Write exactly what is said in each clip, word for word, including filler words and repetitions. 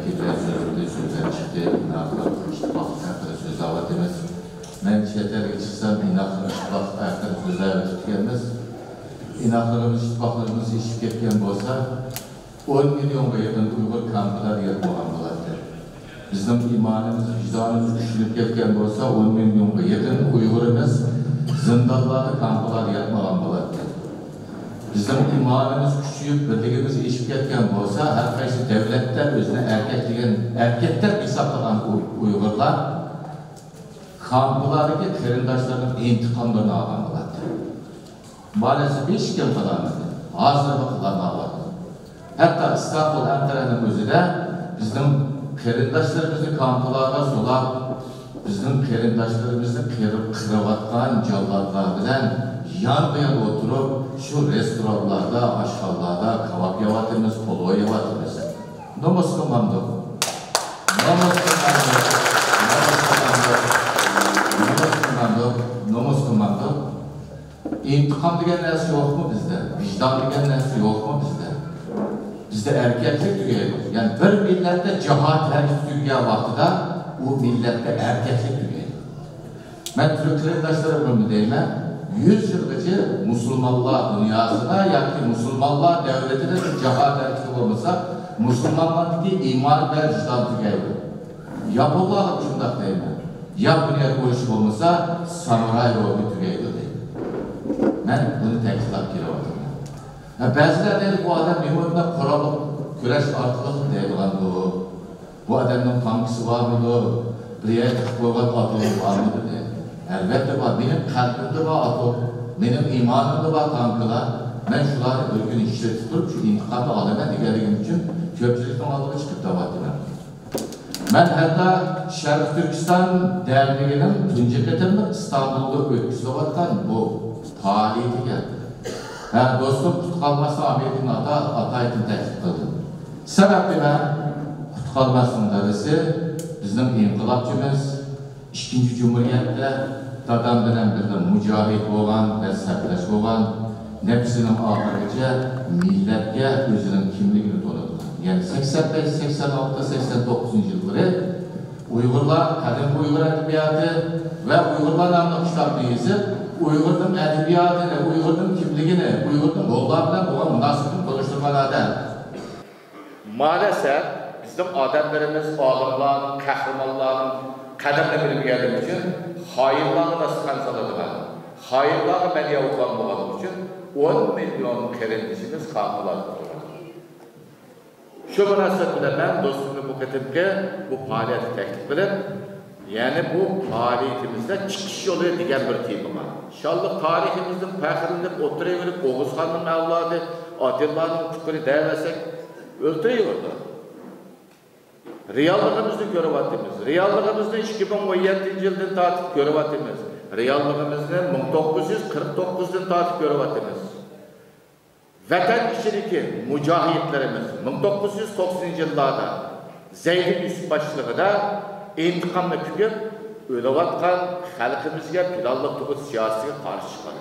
كېلىپ سۆزلىدى، سۆزلەپ چىقتى، ئىناقلىق ئىتتىپاقلىق ھەققىدە سۆزلەۋاتىمىز. مەن چەت ئەلگە چىقسام، ئىناقلىق ئىتتىپاقلىق ھەققىدە سۆزلەۋېتىپتىكەنمىز. ئىناقلىقىمىز، ئىتتىپاقلىقىمىز ئېشىپ كەتكەن بولسا، ئون مىليونغا يېقىن ئۇيغۇر كامپىلاردا ياتمىغان بولاتتى. بىزنىڭ ئىمانىمىز، ۋىجدانىمىز كۈچلىنىپ كەتكەن بولسا، ئون مىليونغا يېقىن ئۇيغۇرىمىز زىندانلاردا، كامپىلاردا ياتمىغان بولاتتى. بىزنىڭ ئىمانىمىز كۈچىيىپ، بىرلىكىمىز ئېشىپ كەتكەن بولسا، ھەر قايسى دەۋلەتتە ئۆزىنى ئەركەكلىگەن، ئەركەك دەپ ھېسابلىغان ئۇ-، ئۇيغۇرلار كامپىلاردىكى قېرىنداشلىرىنىڭ ئىنتىقاملىرىنى ئالغان بولاتتى. مالەسە بىر ئىشكەم قىلالمىدى. ھازىرمۇ قىلالمايۋاتىدۇ. ھەتتا ئىستانبۇل، ئەنقەرەنىڭ ئۆزىدە بىزنىڭ قېرىنداشلىرىمىزنى كامپىلارغا سولاپ، بىزنىڭ قېرىنداشلىرىمىزنى قىرىپ، قىرىۋاتقان جاللاتلار بىلەن يانغا يان ئولتۇرۇپ، شۇ رېستورانلاردا، ئاشخانىلاردا كاۋاپ يەۋاتىمىز، پولۇ يەۋاتىمىز. نومۇس قىلمامدۇق؟ نومۇس قىلمامدۇق؟ نومۇس قىلمامدۇق؟ نومۇس قىلمامدۇق؟ نومۇس قىلمامدۇق؟ ئىنتىقام دېگەن نەرسە يوقمۇ بىزدە؟ ۋىجدان دېگەن نەرسە يوقمۇ بىزدە؟ بىزدە ئەركەكلىك تۈگەيدۇ. يەنى بىر مىللەتتە جاھاد ھەرىكىتى تۈگىگەن ۋاقتىدا ئۇ مىللەتتە ئەركەكلىك تۈگەيدۇ. مەن تۈرك قېرىنداشلىرىمغىمۇ دەيمەن، يۈز يىلغىچە مۇسۇلمانلار دۇنياسىدا ياكى مۇسۇلمانلار دەۋلىتىدە بىر جاھاد ھەرىكىتى بولمىسا، مۇسۇلمانلاردىكى ئىمان ۋە ۋىجدان تۈگەيدۇ. ياپونلارغا شۇنداق دەيمەن. ياپونىيەدە ئۇرۇش بولمىسا، سامۇراي روھى تۈگەيدۇ دەيمەن. مەن بۇنى تەكىتلەپ كېلىۋاتىمەن. ھە، بەزىلەر دەيدۇ، بۇ ئادەم نېمە بۇنداق قوراللىق كۈرەش ئارقىلىق دەيدىغاندۇ؟ بۇ ئادەمنىڭ تانكىسى بارمىدۇ؟ بىر يەردە تىقىپ قويغان ئاتومى بارمىدۇ دەيدۇ. ئەلۋەتتە بار، مېنىڭ قەلبىمدە بار ئاتوم، مېنىڭ ئىمانىمدا بار تانكىلار. مەن شۇلارنى بىر كۈنى ئىشلىتىپ تۇرۇپ، شۇ ئىنتىقامنى ئالىمەن دېگەنلىكىم ئۈچۈن كۆپچىلىكنىڭ ئالدىغا چىقىپ دەۋاتىمەن. مەن ھەتتا شەرقىي تۈركىستان دەرنىكىنىڭ تۇنجى قېتىملىق ئىستانبۇلدا ئۆتكۈزۈلۈۋاتقان بۇ پائالىيىتىگە، ھە، دوستۇم قۇتقالماسنى ئامېرىكىدىن ئاتا-، ئاتايىتىن تەكلىپ قىلدىم. سەۋەب نېمە؟ قۇتقالماسنىڭ دادىسى بىزنىڭ ئىنقىلابچىمىز، ئىككىنچى جۇمھۇرىيەتتە دادام بىلەن بىللە مۇجاھىد بولغان ۋە سەپداش بولغان، نەپسىنىڭ ئاخىرىغىچە مىللەتكە ئۆزىنىڭ كىملىكىنى تونۇتقان. يەنى سەكسەن بەش، سەكسەن ئالتە، سەكسەن توققۇزىنچى يىللىرى ئۇيغۇرلار، قەدىمكى ئۇيغۇر ئەدەبىياتى ۋە ئۇيغۇرلار ناملىق كىتابنى يېزىپ، ئۇيغۇرنىڭ ئەدەبىياتىنى، ئۇيغۇرنىڭ كىملىكىنى، ئۇيغۇرنىڭ ھونلار بىلەن بولغان مۇناسىۋىتىنى تونۇشتۇرغان ئادەم. مالەسەپ، بىزنىڭ ئادەملىرىمىز ئالىملارنىڭ، قەھرىمانلارنىڭ قەدرىنى بىلمىگەنلىكى ئۈچۈن خائىنلارغا داستىخان سالىدىغان، خائىنلارغا مەدھىيە ئوقۇغان بولغانلىقى ئۈچۈن ئون مىليون قېرىندىشىمىز خاپىلاردا تۇرىدۇ. شۇ مۇناسىۋەت بىلەن مەن دوستۇمنى بۇ قېتىمقى بۇ پائالىيەتكە تەكلىپ قىلىپ، يەنى بۇ پائالىيىتىمىزدە چىقىش يولى دېگەن بىر تېما بار. شانلىق تارىخىمىزدىن پەخىرلىنىپ ئولتۇرۇۋېرىپ، ئوغۇزخاننىڭ ئەۋلادى، ئاتىلارنىڭ پۇتلىرى دەۋەرسەك، ئۆلتۈرۈۋېرىدۇ. رېئاللىقىمىزنى كۆرۈۋاتىمىز. رېئاللىقىمىزنى ئىككى مىڭ ئون يەتتىنچى يىلدىن تارتىپ كۆرۈۋاتىمىز. رېئاللىقىمىزنى مىڭ توققۇز يۈز قىرىق توققۇزدىن تارتىپ كۆرۈۋاتىمىز. ۋەتەن ئىچىدىكى مۇجاھىدلىرىمىز مىڭ توققۇز يۈز توقسىنىنچى يىللاردا زەيدى يۈسۈپ باشچىلىقىدا ئىنتىقامنى پۈكۈپ، ئۆلۈۋاتقان خەلقىمىزگە پىلانلىق تۇغۇت سىياسىتىگە قارشى چىققان.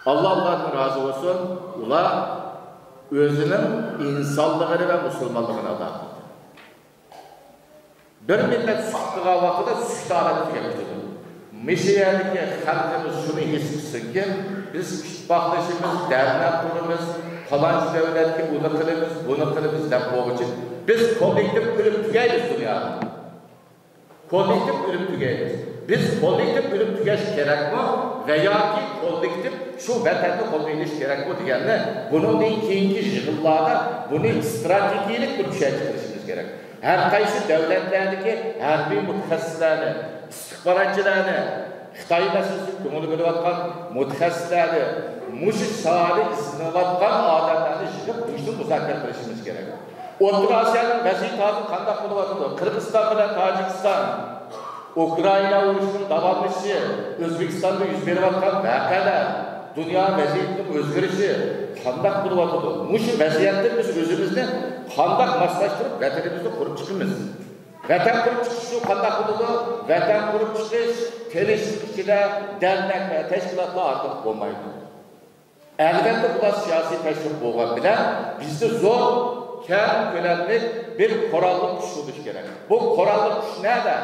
ئاللا ئۇلاردىن رازى بولسۇن، ئۇلار ئۆزىنىڭ ئىنسانلىقىنى ۋە مۇسۇلمانلىقىنى ئادا قىلدى. بىر مىللەت سۈكۈت قىلغان ۋاقتىدا سۈكۈت ھالىتى تۈگەپ كېتىدۇ. مۇشۇ يەردىكى خەلقىمىز شۇنى ھېس قىلسۇنكى، بىز ئىتتىپاقلىشىمىز، دەرنەك قۇرىمىز، پالانچى دۆلەتكە ئۇنى قىلىمىز، بۇنى قىلىمىز دەپ بولغۇچە، بىز كوللېكتىپ ئۆلۈپ تۈگەيمىز دۇنيادا. كوللېكتىپ ئۆلۈپ تۈگەيمىز. بىز كوللېكتىپ ئۆلۈپ تۈگەش كېرەكمۇ ۋە ياكى كوللېكتىپ شۇ ۋەتەننى قولغا ئېلىش كېرەكمۇ دېگەننى بۇنىڭدىن كېيىنكى يىغىنلاردا بۇنى ئىستراتېگىيىلىك بىر چۈشەنچە قىلىشىمىز كېرەك. ھەر قايسى دۆلەتلەردىكى ھەربىي مۇتەخەسسىسلەرنى، ئىستىخباراتچىلارنى، خىتاي مەسىلىسىگە كۆڭۈل بۆلۈۋاتقان مۇتەخەسسىسلەرنى، مۇشۇ ساھەدە ئىزدىنىۋاتقان ئادەملەرنى يىغىپ، مۇشۇنى مۇزاكىرە قىلىشىمىز كېرەك. ئوتتۇرا ئاسىيانىڭ ۋەزىيىتى ھازىر قانداق بولۇۋاتىدۇ؟ قىرغىزىستان بىلەن تاجىكىستان، ئۇكرائىنا ئۇرۇشىنىڭ داۋاملىشىشى، ئۆزبېكىستاندا يۈز بېرىۋاتقان ۋەقەلەر، دۇنيا ۋەزىيىتىنىڭ ئۆزگىرىشى قانداق بولۇۋاتىدۇ؟ مۇشۇ ۋەزىيەتتە بىز ئۆزىمىزنى قانداق ماسلاشتۇرۇپ، ۋەتىنىمىزنى قۇرۇپ چىقىمىز؟ ۋەتەن قۇرۇپ چىقىش ئۇسۇلى قانداق بولىدۇ؟ ۋەتەن قۇرۇپ چىقىش، تىنچلىق ئىچىدە دەرنەك ۋە تەشكىلاتلار ئارقىلىق بولمايدۇ. ئەلۋەتتە، بۇلار سىياسىي تەشۋىق بولغان بىلەن بىزدە زور كەڭ كۆلەملىك بىر قوراللىق كۈچ بولۇشى كېرەك. بۇ قوراللىق كۈچ نەدە؟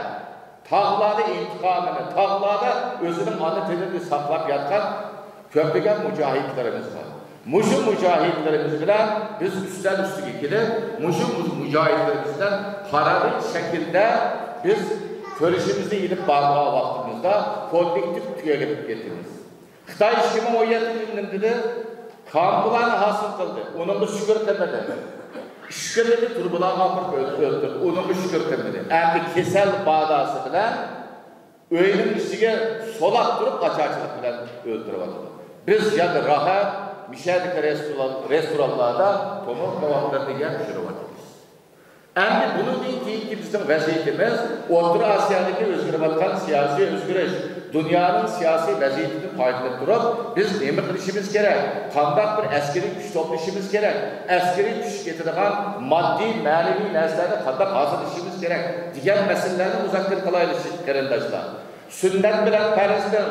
تاغلاردا ئىنتىقامىنى، تاغلاردا ئۆزىنىڭ ئانا تىلىنى ساقلاپ ياتقان كۆپلىگەن مۇجاھىدلىرىمىز بار. مۇشۇ مۇجاھىدلىرىمىز بىلەن بىز ئۈستەل ئۈستىگە كېلىپ، مۇشۇ مۇ-، مۇجاھىدلىرىمىز بىلەن پاراللېل شەكىلدە بىز كۈرىشىمىزنى ئېلىپ بارغان ۋاقتىمىزدا كوللېكتىپ تۈگەپ كېتىمىز. خىتاي ئىككى مىڭ ئون يەتتىنچى يىلى نېمە دېدى؟ كامپلارنى ھاسىل قىلدى، ئۇنىڭغا شۈكۈر قىلمىدى. ئىككىلىنى تۈرمىلارغا ئاپىرىپ ئۆل-، ئۆلتۈردى، ئۇنىڭغا شۈكۈر قىلمىدى. ئەمدى كېسەل باداسى بىلەن ئۆينىڭ ئىچىگە سولاپ تۇرۇپ، ئاچارچىلىق بىلەن ئۆلتۈرۈۋاتىدۇ. بىز يەنە راھەت، مىشەدىكى رېستوران، رېستورانلاردا تومۇر كاۋاپلىرىنى يەپ يۈرۈۋاتىمىز. ئەمدى بۇنىڭدىن كېيىنكى بىزنىڭ ۋەزىيىتىمىز ئوتتۇرا ئاسىيادىكى ئۆزگىرىۋاتقان سىياسىي ئۆزگىرىش، دۇنيانىڭ سىياسىي ۋەزىيىتىدىن پايدىلىنىپ تۇرۇپ، بىز نېمە قىلىشىمىز كېرەك؟ قانداق بىر ئەسكىرىي كۈچ توپلىشىمىز كېرەك؟ ئەسكىرىي كۈچ كېتىدىغان ماددىي، مەنىۋى نەرسىلەرنى قانداق ھازىرلىشىمىز كېرەك؟ دېگەن مەسىلىلەرنى مۇزاكىرە قىلايلى، قېرىنداشلار. سۈننەت بىلەن پەرزنىڭ،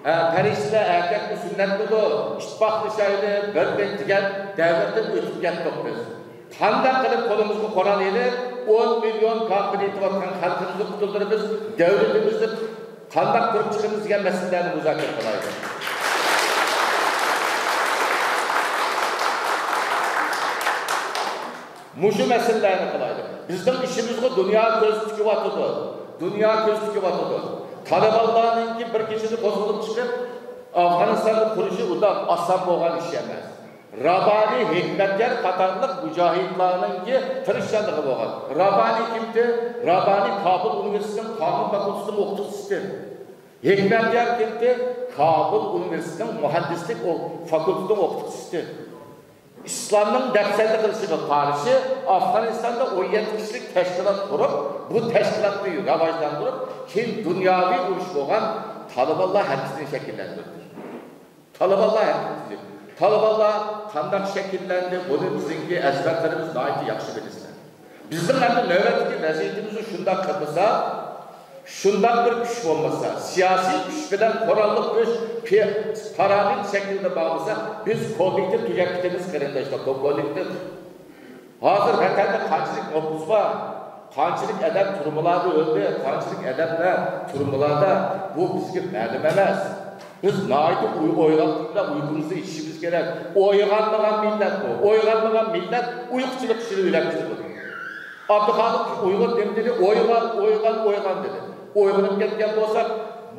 ئە، پەرىشتىلەر ئەركەكمۇ سۈننەتمىدۇ؟ ئىتتىپاقلىشايلى، بىرلىك دېگەن دەۋردىن ئۆتۈپ كەتتۇق بىز. قانداق قىلىپ قولىمىزغا قورال ئېلىپ، ئون مىليون كامپىنى يېتىۋاتقان خەلقىمىزنى قۇتۇلدۇرىمىز، دۆلىتىمىزنى قانداق قۇرۇپ چىقىمىز دېگەن مەسىلىلەرنى مۇزاكىرە قىلايلى. مۇشۇ مەسىلىلەرنى قىلايلى. بىزنىڭ ئىشىمىزغا دۇنيا كۆز تىكىۋاتىدۇ. دۇنيا كۆز تىكىۋاتىدۇ. تالىبانلارنىڭكى بىر كېچىدە قوزغىلىپ چىقىپ، ئافغانىستاننى قۇرۇشى ئۇنداق ئاسان بولغان ئىش ئەمەس. رابانى، ھېكمەتيار قاتارلىق مۇجاھىدلارنىڭكى تىرىشچانلىقى بولغان. رابانى كىمدى؟ رابانى كابۇل ئۇنىۋېرسىتېتىنىڭ قانۇن فاكۇلتېتىنىڭ ئوقۇتقۇچىسى. ھېكمەتيار كىمدى؟ كابۇل ئۇنىۋېرسىتېتىنىڭ مۇھەندىسلىك ئو-، فاكۇلتېتىنىڭ ئوقۇتقۇچىسى. ئىسلامنىڭ دەپسەندە قىلىشىغا قارشى ئافغانىستاندا ئون يەتتە كىشىلىك تەشكىلات قۇرۇپ، بۇ تەشكىلاتنى راۋاجلاندۇرۇپ، كېيىن دۇنياۋى ئۇرۇش بولغان تالىبانلار ھەرىكىتىنى شەكىللەندۈردى. تالىبانلار ھەرىكىتى. تالىبانلار قانداق شەكىللەندى، بۇنى بىزنىڭكى ئەجدادلىرىمىز ناھايىتى ياخشى بىلىسىلەر. بىزنىڭ ئەمدى نۆۋەتتىكى ۋەزىيىتىمىزنى شۇنداق قىلمىساق، شۇنداق بىر كۈچ بولمىسا، سىياسىي كۈچ بىلەن قوراللىق كۈچ پى-، پاراللېل شەكىلدە بولمىسا، بىز كوللېكتىپ تۈگەپ كېتىمىز، قېرىنداشلار، كوللېكتىپ. ھازىر ۋەتەندە قانچىلىك نوپۇس بار، قانچىلىك ئادەم تۈرمىلاردا ئۆلدى، قانچىلىك ئادەملەر تۈرمىلاردا، بۇ بىزگە مەلۇم ئەمەس. بىز ناھايىتى ئوي-، ئويغاقلىق بىلەن ئۇيقۇمىزنى ئېچىشىمىز كېرەك. ئويغانمىغان مىللەت بۇ. ئويغانمىغان مىللەت ئۇيقۇچىلىق ئىچىدە ئۆلۈپ كېتىدۇ. ئابدۇخالىق ئۇيغۇر نېمە دېدى؟ «ئويغان، ئويغان، ئويغان» دېدى. ئويغىنىپ كەتكەن بولساق،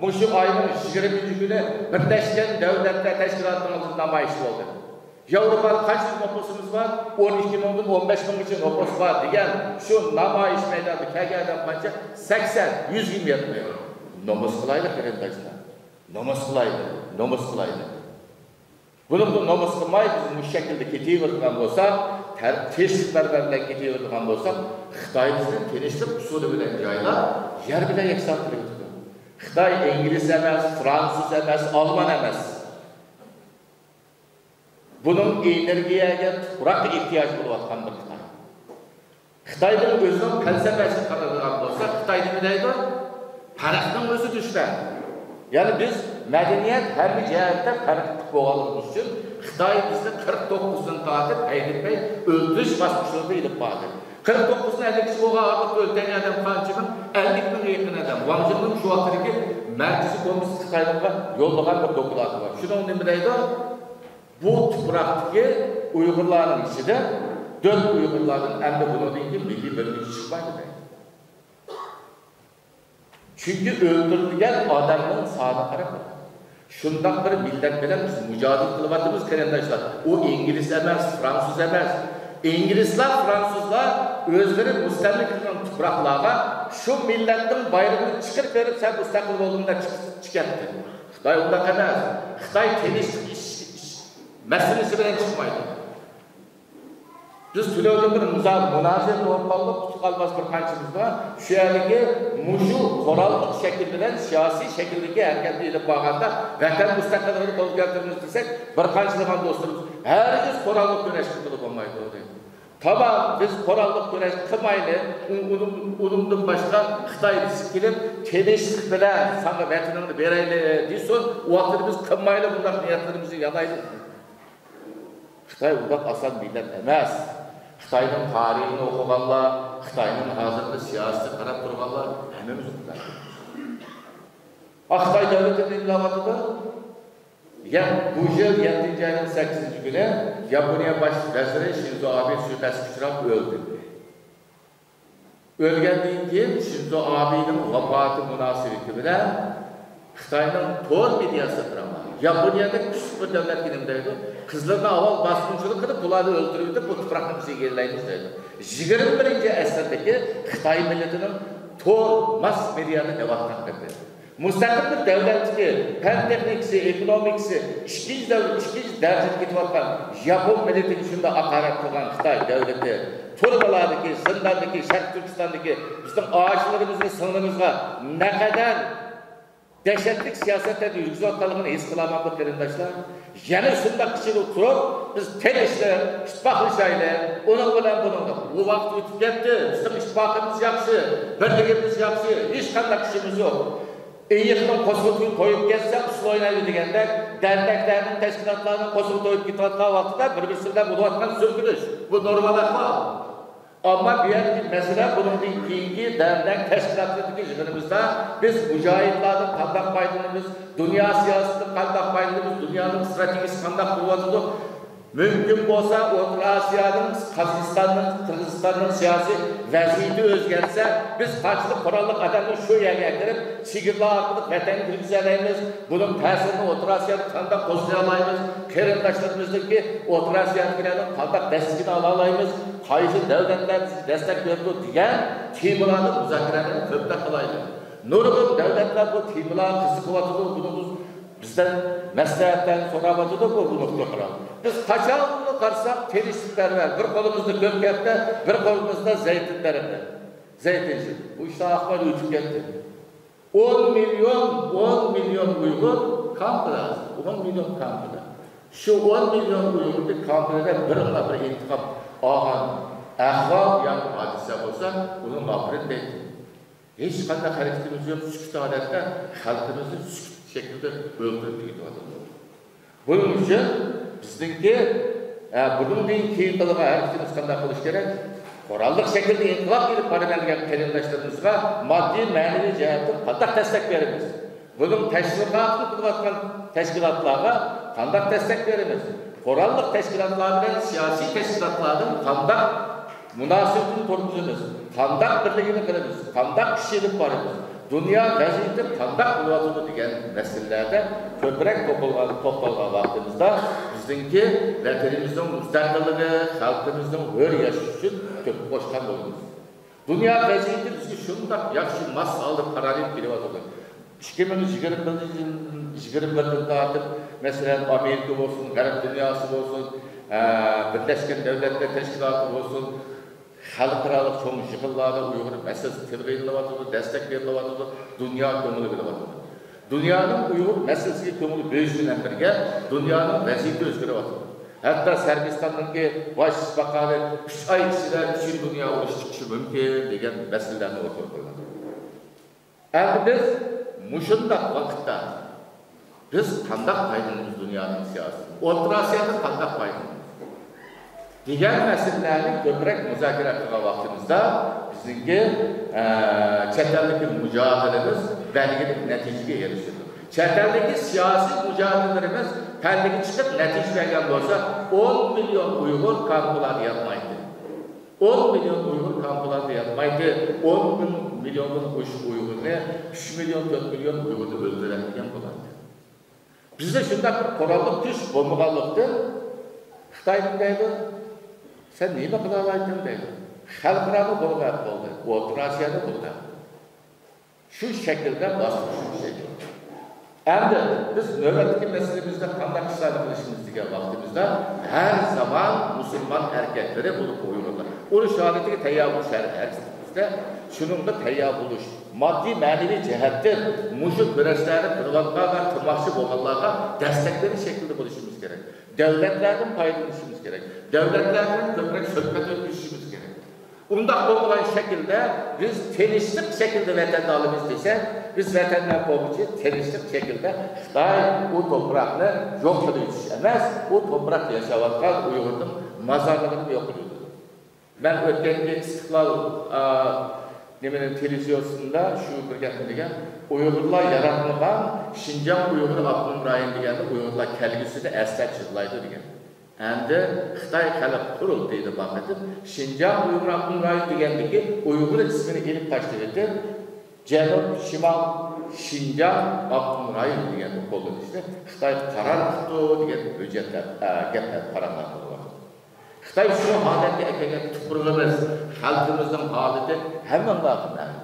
مۇشۇ ئاينىڭ يىگىرمىنچى كۈنى بىرلەشكەن دەۋلەتلەر تەشكىلاتىنىڭ ئالدىدا نامايىش بولدى. ياۋروپادا قانچىلىك نوپۇسىمىز بار؟ ئون ئىككى مىڭدىن ئون بەش مىڭغىچە نوپۇس بار دېگەن شۇ نامايىش مەيدانىدا كەلگەن ئادەم قانچە؟ سەكسەن، يۈزگىمۇ يەتمەيدۇ. نومۇس قىلايلى، قېرىنداشلار. نومۇس قىلايلى، نومۇس قىلايلى. بۇنىڭدىن نومۇس قىلماي، بىز مۇشۇ شەكىلدە كېتىۋېرىدىغان بولساق، تەر-، تىنچلىق پەرۋەرلىك كېتىۋېرىدىغان بولساق، خىتاي بىزنى تىنچلىق ئۇسۇلى بىلەن جايلاپ، يەر بىلەن يەكسان قىلىۋېتىدۇ. خىتاي ئىنگلىز ئەمەس، فرانسۇز ئەمەس، ئالمان ئەمەس. بۇنىڭ ئېنېرگىيەگە، تۇپراققا ئېھتىياجى بولۇۋاتقان بىر خىتاي. خىتاينىڭ ئۆزىنىڭ پەلسەپىسىگە قارايدىغان بولساق، خىتاي نېمە دەيدۇ؟ پەرقنىڭ ئۆزى دۈشمەن. يەنى بىز مەدەنىيەت ھەممە جەھەتتە پەرقلىق بولغانلىقىمىز ئۈچۈن خىتاي بىزنى قىرىق توققۇزدىن تارتىپ ھەيدىمەي ئۆلتۈرۈش باسقۇچلىرىغا ئېلىپ باردى. قىرىق توققۇزدىن ئەللىك بولغان ئارىلىقتا ئۆلگەن ئادەم قانچە مىڭ؟ ئەللىك مىڭغا يېقىن ئادەم. ۋاڭ جىننىڭ شۇ ۋاقىتتىكى مەركىزىي كوممۇنىست خىتايلارغا يوللىغان بىر دوكلاتى بار. شۇنىڭ نېمە دەيدۇ؟ بۇ تۇپراقتىكى ئۇيغۇرلارنىڭ ئىچىدە تۆت ئۇيغۇرلاردىن ئەمدى بۇنىڭدىن كېيىن مىللىي بۆلگۈنچى چىقمايدۇ دەيدۇ. چۈنكى ئۆلتۈرۈلگەن ئادەمنىڭ سانىغا قاراپ، شۇنداق بىر مىللەت بىلەن بىز مۇجادىلە قىلىۋاتىمىز، قېرىنداشلار. ئۇ ئىنگلىز ئەمەس، فرانسۇز ئەمەس. ئىنگلىزلار، فرانسۇزلار ئۆزلىرى مۇستەملىكە قىلغان تۇپراقلارغا شۇ مىللەتنىڭ بايرىقىنى چىقىرىپ بېرىپ، سەن مۇستەقىل بولدۇڭ دەپ چىق-، چىقىپ كەتتى. خىتاي ئۇنداق ئەمەس. خىتاي تىنچلىق ئىش، ئىش مەسىلىسى بىلەن چىقمايدۇ. بىز تۈنۈگۈن بىر مۇزا-، مۇنازىرىدە بولۇپ قالدۇق، قۇتۇپ قالماس بىر قانچىمىز بار. شۇ يەردىكى مۇشۇ قوراللىق شەكىل بىلەن سىياسىي شەكىلدىكى ھەرىكەتنى ئېلىپ بارغاندا، ۋەتەن مۇستەقىللىقىنى قولغا كەلتۈرىمىز دېسەك، بىر قانچىلىغان دوستلىرىمىز ھەرگىز قوراللىق كۈرەش قىلغىلى بولمايدۇ دەيدۇ. تامام، بىز قوراللىق كۈرەش قىلمايلى، ئۇ-، ئۇنىڭ، ئۇنىڭدىن باشقا خىتاي بىزگە كېلىپ، تىنچلىق بىلەن ساڭا ۋەتىنىڭنى بېرەيلى دېسۇن، ئۇ ۋاقىتتا بىز قىلمايلى، بۇنداق نىيەتلىرىمىزنى يانايلى. خىتاي ئۇنداق ئاسان مىللەت ئەمەس. خىتاينىڭ تارىخىنى ئوقۇغانلار، خىتاينىڭ ھازىرقى سىياسىتىگە قاراپ تۇرغانلار ھەممىمىز ئۇقىمىز. خىتاي دۆلىتى نېمە دەۋاتىدۇ؟ يا، بۇ يىل يەتتىنچى ئاينىڭ سەككىزىنچى كۈنى ياپونىيە باش ۋەزىرى شىنزو ئابې سۇيىقەستكە ئۇچراپ ئۆلدى. ئۆلگەندىن كېيىن شىنزو ئابېنىڭ ۋاپاتى مۇناسىۋىتى بىلەن خىتاينىڭ تور مېدىياسى ئېكرانلار ياپونىيەدەك كۈچلۈك بىر دۆلەتكە نېمە دەيدۇ؟ قىزلىرىنى ئاۋۋال باسقۇنچىلىق قىلىپ، بۇلارنى ئۆلتۈرۈۋېتىپ، بۇ تۇپراقنى بىز ئىگىلەيمىز دەيدۇ. يىگىرمە بىرىنچى ئەسىردىكى خىتاي مىللىتىنىڭ تور ماس مېدىيادا دەۋاتقان گېپى. مۇستەقىل بىر دۆلەتتىكى پەن تېخنىكىسى، ئېكونومىكىسى ئىككىنچى دەۋر، ئىككىنچى دەرىجىدە كېتىۋاتقان ياپون مىللىتىگە شۇنداق ھاقارەت قىلغان خىتاي دۆلىتى، تۈرمىلاردىكى، زىنداندىكى، شەرقىي تۈركىستاندىكى بىزنىڭ ئاچىلىرىمىزغا، سىڭلىمىزغا نەقەدەر دەھشەتلىك سىياسەتلەرنى يۈرگۈزۈۋاتقانلىقىنى ھېس قىلالمامدۇ، قېرىنداشلار؟ يەنە شۇنداق ئىچىدە تۇرۇپ، بىز تىنچلىق، ئىتتىپاقلىشايلى، ئۇنىڭ بىلەن بۇنىڭ. بۇ ۋاقىت ئۆتۈپ كەتتى. بىزنىڭ ئىتتىپاقىمىز ياخشى، بىرلىكىمىز ياخشى، ھېچقانداق ئىشىمىز يوق. ئېيىقنىڭ قوزغىتىنى قويۇپ كەتسە، ئۇسسۇل ئوينايدۇ دېگەندەك، دەرنەكلەرنىڭ، تەشكىلاتلارنىڭ قوزغىتى تويۇپ كېتىۋاتقان ۋاقتىدا بىر-بىرسى بىلەن بولۇۋاتقان سۈركىلىش، بۇ نورمال ئەھۋال. ئەمما بۇ يەردىكى مەسىلە، بۇنىڭدىن كېيىنكى دەرنەك تەشكىلاتلىرىدىكى يىغىنىمىزدا بىز مۇجاھىدلاردىن قانداق پايدىلىنىمىز، دۇنيا سىياسىتىدىن قانداق پايدىلىنىمىز، دۇنيانىڭ ئىستراتېگىيىسى قانداق بولۇۋاتىدۇ، مۇمكىن بولسا ئوتتۇرا ئاسىيانىڭ، قازاقىستاننىڭ، قىرغىزىستاننىڭ سىياسىي ۋەزىيىتى ئۆزگەرسە، بىز قانچىلىك قوراللىق ئادەمنى شۇ يەرگە ئەكىرىپ، چېگرىلار ئارقىلىق ۋەتەنگە كىرگۈزەلەيمىز، بۇنىڭ تەسىرىنى ئوتتۇرا ئاسىيادا قانداق قوزغىيالايمىز، قېرىنداشلىرىمىزنىڭكى ئوتتۇرا ئاسىيادىكىلەرنىڭ قانداق دەستىگىنى ئالالايمىز، قايسى دۆلەتلەر بىزگە دەستەك بېرىدۇ دېگەن تېمىلاردا مۇزاكىرىلەرنى كۆپرەك قىلايلى. نۇرغۇن دۆلەتلەر بۇ تېمىلارغا قىزىقىۋاتىدۇ، بۇنىڭ بىزدىن مەسلىھەتلەرنى سوراۋاتىدۇ، بۇ، بۇ نۇقتىغا قاراپ. بىز قاچانمۇ قارىساق، تىنچلىقپەرۋەر، بىر قولىمىزدا كۆك ھەپتە، بىر قولىمىزدا زەيتۇن دەرىخى، زەيتۇن شېكىرى. بۇ ئىشلار ئاقماي ئۆتۈپ كەتتى. ئون مىليون، ئون مىليون ئۇيغۇر كامپىدا، ئون مىليون كامپىدا. شۇ ئون مىليون ئۇيغۇردىن كامپىدا بىرلا بىر ئىنتىقام ئالغان ئەھۋال ياكى ھادىسە بولسا، ئۇنى ماغپىرەت دەيتتى. ھېچقانداق ھەرىكىتىمىز يوق، سۈكۈت ھالەتتە خەلقىمىزنى سۈكۈت شەكلىدە ئۆلتۈرۈپ تۈگىتىۋاتىدۇ. بۇنىڭ ئۈچۈن بىزنىڭكى، ئە، بۇنىڭدىن كېيىن قىلغان ھەرىكىتىمىز قانداق بولۇشى كېرەك؟ قوراللىق شەكىلدە ئىنقىلاب ئېلىپ بارىمەن دېگەن قېرىنداشلىرىمىزغا ماددىي، مەنىۋى جەھەتتىن قانداق دەستەك بېرىمىز؟ بۇنىڭ تەشۋىقاتىنى قىلىۋاتقان تەشكىلاتلارغا قانداق دەستەك بېرىمىز؟ قوراللىق تەشكىلاتلار بىلەن سىياسىي تەشكىلاتلاردىن قانداق مۇناسىۋىتىنى تۇرغۇزىمىز، قانداق بىرلىكىنى قىلىمىز، قانداق ئىش ئېلىپ بارىمىز، دۇنيا ۋەزىيىتى قانداق بولۇۋاتىدۇ دېگەن مەسىلىلەردە كۆپرەك توختالغان، توختالغان ۋاقتىمىزدا، بىزنىڭكى ۋەتىنىمىزنىڭ مۇستەقىللىقى، خەلقىمىزنىڭ ھۆر ياشىشى ئۈچۈن تۆھپە قوشقان بولىمىز. دۇنيا ۋەزىيىتى بىزگە شۇنداق ياخشى ماس ھالدا قارايىپ كېلىۋاتىدۇ. ئىككى مىڭ يىگىرمە بىردىن، يىگىرمە بىردىن تارتىپ، مەسىلەن، ئامېرىكا بولسۇن، غەرب دۇنياسى بولسۇن، ئە، بىرلەشكەن دۆلەتلەر تەشكىلاتى بولسۇن، خەلقئارالىق چوڭ يىغىنلاردا ئۇيغۇر مەسىلىسى تىلغا ئېلىنىۋاتىدۇ، دەستەك بېرىلىۋاتىدۇ، دۇنيا كۆڭۈل بۆلۈۋاتىدۇ. دۇنيانىڭ ئۇيغۇر مەسىلىسىگە كۆڭۈل بۆلۈشى بىلەن بىرگە، دۇنيانىڭ ۋەزىيىتى ئۆزگىرىۋاتىدۇ. ھەتتا سەرگىستاننىڭكى باش شىپاكارى ئۈچ ئاي ئىچىدە پۈتۈن دۇنيا ئۇرۇش چىقىشى مۇمكىن دېگەن مەسىلىلەرنى ئوتتۇرىغا قويغان. ئەمدى بىز مۇشۇنداق ۋاقىتتا بىز قانداق پايدىلىنىمىز دۇنيانىڭ سىياسىتىدىن؟ ئوتتۇرا ئاسىيادىن قانداق پايدىلىنىمىز؟ دېگەن مەسىلىلەرنى كۆپرەك مۇزاكىرە قىلغان ۋاقتىمىزدا، بىزنىڭكى، ئە، چەت ئەلدىكى مۇجادىلىمىز بەلگىلىك نەتىجىگە ئېرىشىدۇ. چەت ئەلدىكى سىياسىي مۇجادىلىلىرىمىز پەللىگە چىقىپ نەتىجە بەرگەن بولسا، ئون مىليون ئۇيغۇر كامپلاردا ياتمايتتى. ئون مىليون ئۇيغۇر كامپلاردا ياتمايتتى. ئون مىليوندىن ئوشۇق ئۇيغۇرنى، ئۈچ مىليون، تۆت مىليون ئۇيغۇرنى ئۆلتۈرەلمىگەن بولاتتى. بىزدە شۇنداق بىر قوراللىق كۈچ بولمىغانلىقتىن، خىتاي نېمە دەيدۇ؟ سەن نېمە قىلالايتتىڭ دەيدۇ. خەلقئارانى بۇلغاپ بولدى، ئوتتۇرا ئاسىيانى بۇلغاپ. شۇ شەكىلدە باستۇرۇشنى كۈچەيتىۋاتىدۇ. ئەمدى بىز نۆۋەتتىكى مەسىلىمىزدە قانداق ئىشلارنى قىلىشىمىز دېگەن ۋاقتىمىزدا، ھەر زامان مۇسۇلمان ئەركەكلىرى بولۇپ ئۇيغۇرلار ئۇرۇش ھالىتىگە تەييار بولۇش ھەرىكىتىمىزدە شۇنىڭغا تەييار بولۇش، ماددىي، مەنىۋى جەھەتتىن مۇشۇ كۈرەشلەرنى قىلىۋاتقان ۋە قىلماقچى بولغانلارغا دەستەك بېرىش شەكلىدە بولۇشىمىز كېرەك. دۆلەتلەردىن پايدىلىنىشىمىز كېرەك. دۆلەتلەر بىلەن كۆپرەك سۆھبەت ئۆتكۈزۈشىمىز كېرەك. ئۇنداق بولمىغان شەكىلدە بىز تىنچلىق شەكلىدە ۋەتەندە ئالىمىز دېسەك، بىز ۋەتەندە بولغۇچى تىنچلىق شەكلىدە خىتاي ئۇ توپراقنى يوق قىلىۋېتىش ئەمەس، ئۇ توپراقتا ياشاۋاتقان ئۇيغۇرنىڭ مازارلىقىنى يوق قىلىۋېتىدۇ. مەن ئۆتكەنكى ئىستىقلال، ئا، نېمىنى، تېلېۋىزىيەسىدە شۇ بىر گەپنى دېگەن، ئۇيغۇرلار ياراتمىغان شىنجاڭ ئۇيغۇر ئاپتونوم رايونى دېگەندە ئۇيغۇرلار كەلگۈسىدە ئەستە يىغلايدۇ دېگەن. ئەمدى خىتاي خەلق قۇرۇلتىيىدا بار قېتىم شىنجاڭ ئۇيغۇر ئاپتونوم رايونى دېگەندىكى ئۇيغۇر ئىسمىنى ئېلىپ تاشلىۋېتىپ، جەنۇب، شىمال، شىنجاڭ ئاپتونوم رايونى دېگەننى قوللىنىشنى خىتاي قارار قىپتۇ دېگەن ھۆججەتلەر، ئە، گەپلەر، پاراڭلار بولۇۋاتىدۇ. خىتاي شۇ ھالەتكە ئەكەلگەن تۇپرىقىمىز، خەلقىمىزنىڭ ھالىتى ھەممىڭلارغا مەلۇم.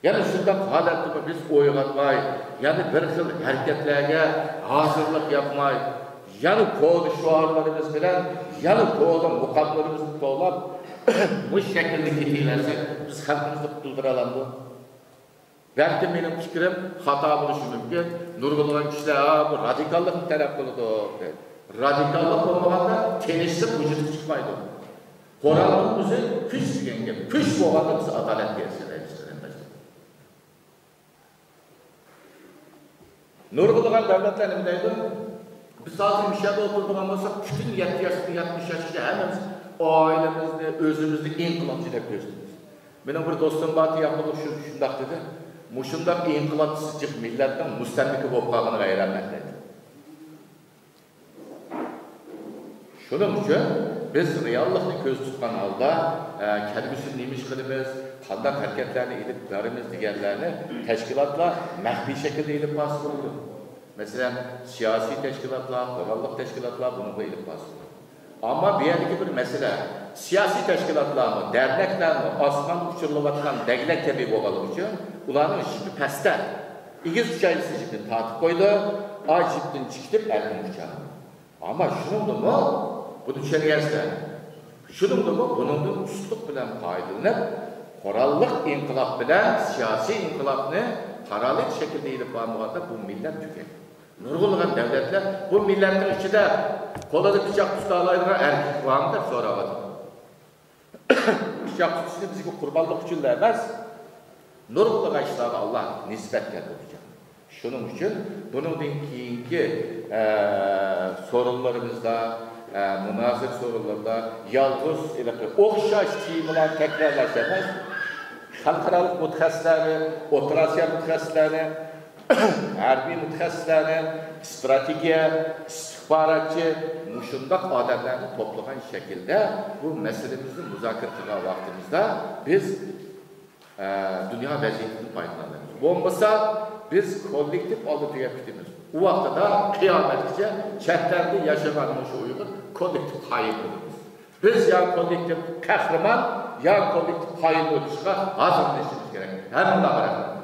يەنە شۇنداق ھالەتتىمۇ بىز ئويغانماي، يەنە بىر خىل ھەرىكەتلەرگە ھازىرلىق ياپماي، يەنە كونا شوئارلىرىمىز بىلەن، يەنە كونا مۇقاملىرىمىزنى توۋلاپ، مۇشۇ شەكىلدە كېتىۋەرسەك، بىز خەلقىمىزنى قۇتۇلدۇرالامدۇق؟ بەلكىم مېنىڭ پىكرىم خاتا بولۇشى مۇمكىن. نۇرغۇنلىغان كىشىلەر، «ھا، بۇ رادىكاللىقنى تەلەپ قىلىدۇ» دەيدۇ. رادىكاللىق بولمىغاندا تىنچلىق ۋۇجۇدقا چىقمايدۇ. قورالنىڭ ئۆزى كۈچ دېگەن گەپ. كۈچ بولغاندا بىز ئادالەتكە ئېرىشەلەيمىز، قېرىنداشلار. نۇرغۇنلىغان دۆلەتلەر نېمە دەيدۇ؟ بىز ھازىر مۇشۇ يەردە ئولتۇرىدىغان بولساق، پۈتۈن يەتتە ياشتىن يەتمىش ياشقىچە ھەممىمىز ئائىلىمىزنى، ئۆزىمىزنى ئىنقىلابچى دەپ كۆرسىتىمىز. مېنىڭ بىر دوستۇم بار، ياقۇنلۇق شۇ، شۇنداق دېدى. مۇشۇنداق ئىنقىلابچىسى جىق مىللەتنىڭ مۇستەملىكە بولۇپ قالغىنىغا ھەيرانمەن دېدى. شۇنىڭ ئۈچۈن بىز رېئاللىقنى كۆزدە تۇتقان ھالدا، ئە، كەلگۈسىدە نېمە ئىش قىلىمىز، قانداق ھەرىكەتلەرنى ئېلىپ بارىمىز دېگەنلەرنى تەشكىلاتلار مەخپىي شەكىلدە ئېلىپ بارسا بولىدۇ. مەسىلەن، سىياسىي تەشكىلاتلار، قوراللىق تەشكىلاتلار بۇنىڭغا ئېلىپ بارسا بولىدۇ. ئەمما بۇ يەردىكى بىر مەسىلە، سىياسىي تەشكىلاتلارمۇ، دەرنەكلەرمۇ ئاسماندا ئۇچۇرۇلۇۋاتقان لەگلەك كەبى بولغانلىقى ئۈچۈن ئۇلارنىڭ جىپى پەستە. ئېگىز ئۇچاي دېسە جىپىنى تارتىپ قويىدۇ، ئا، جىپتىن چىقىپ ئەركىن ئۇچىدۇ. ئەمما شۇنىڭدىمۇ، بۇنى چۈشەنگەنسىلەر، شۇنىڭدىمۇ بۇنىڭدىن ئۇستىلىق بىلەن پايدىلىنىپ، قوراللىق ئىنقىلاب بىلەن سىياسىي ئىنقىلابنى قوراللىق شەكىلدە ئېلىپ بارمىغاندا بۇ مىللەت تۈگەيدۇ. نۇرغۇنلىغان دۆلەتلەر بۇ مىللەتنىڭ ئىچىدە قولىدا پىچاق تۇتالايدىغان ئەركەك بارمۇ دەپ سوراۋاتىدۇ. پىچاق تۇتۇشنى بىزگە قۇربانلىق ئۈچۈنلا ئەمەس، نۇرغۇنلىغان ئىشلارغا ئاللا نىسبەت كەلتۈرگۈچى. شۇنىڭ ئۈچۈن بۇنىڭدىن كېيىنكى، ئە، سورۇنلىرىمىزدا، ئە، مۇنازىرە سورۇنلىرىدا يالغۇز ھېلىقى ئوخشاش تېمىلارنى تەكرارلاش ئەمەس، خەلقئارالىق مۇتەخەسسىسلەرنى، ئوتتۇرا ئاسىيا مۇتەخەسسىسلەرنى، ھەربىي مۇتەخەسسىسلەرنى، ئىستراتېگىيە، ئىستىخباراتچى، مۇشۇنداق ئادەملەرنى توپلىغان شەكىلدە بۇ مەسىلىمىزنى مۇزاكىرە قىلغان ۋاقتىمىزدا بىز، ئە، دۇنيا ۋەزىيىتىدىن پايدىلىنىمىز. بولمىسا بىز كوللېكتىپ ھالدا تۈگەپ كېتىمىز. ئۇ ۋاقتىدا قىيامەتكىچە چەت ئەلدە ياشىغان مۇشۇ ئۇيغۇر كوللېكتىپ خائىن بولىمىز. بىز يا كوللېكتىپ قەھرىمان، يا كوللېكتىپ خائىن بولۇشقا ھازىرلىنىشىمىز كېرەك. ھەممىڭلارغا رەھمەت.